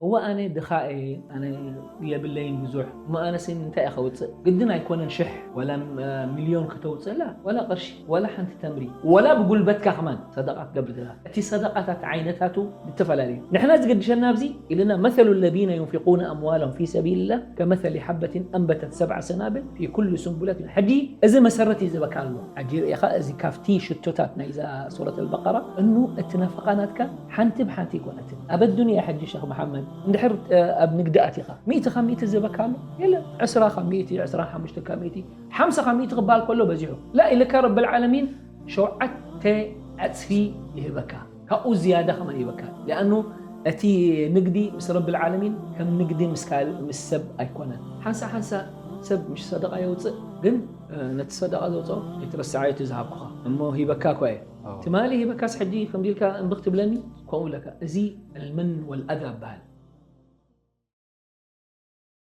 እወ ኣነ ድኻ እየ፣ ኣነ የብለይን ብዙሕ። እሞ ኣነስ እንታይ እየ ከውፅእ? ግድን ኣይኮነን ሽሕ ዋላ ሚልዮን ከተውፅእላ፣ ዋላ ቅርሺ፣ ዋላ ሓንቲ ተምሪ፣ ዋላ ብጉልበትካ ከማን ሰደቃ ክትገብር ትኽእል። እቲ ሰደቃታት ዓይነታቱ ዝተፈላለዩ። ንሕና ዝገድሸና ኣብዚ ኢልና፣ مثل الذين ينفقون أموالهم في سبيل الله كمثل حبة أنبتت سبع سنابل في كل سنبلة። ሕጂ እዚ መሰረት እዩ ዝበካ ኣሎ። ሕጂ ርኢኻ፣ እዚ ካብቲ ሽቶታት ናይዛ ሱረት ኣልበቀራ እኑ እቲ ናፈቃ ናትካ ሓንቲ ብሓንቲ ኣይኮነትን። ኣብ ኣዱንያ ሕጂ ሸኽ መሓመድ፣ እንድሕር ኣብ ንግዲ ኣቲኻ፣ ሚእቲ ካብ ሚእቲ ዝበካ ኣሎ? የለን። ዕስራ ካብ ሚእቲ፣ ዕስራን ሓሙሽተ ካብ ሚእቲ፣ ሓምሳ ካብ ሚእቲ ክበሃል ከሎ በዚሑ። ላ ኢልካ ረብል ዓለሚን ሸውዓተ ዕፅፊ ይህበካ። ካብኡ ዝያዳ ከመን ይህበካ። ሊኣኑ እቲ ንግዲ ምስ ረብል ዓለሚን ከም ንግዲ ምስ ካልእ ምስ ሰብ ኣይኮነን። ሓንሳ ሓንሳ ሰብ ምሽ ሰደቃ የውፅእ፣ ግን ነቲ ሰደቃ ዘውፅኦ ኣይትረስዓዮ፣ እቲ ዝሃብኩኻ እሞ ሂበካ እኳ እየ። ትማሊ ሂበካስ ሕጂ ከምዚ ኢልካ እንብኽ ትብለኒ፣ ከምኡ ብለካ። እዚ ኣልመን ወልኣዛ ይበሃል።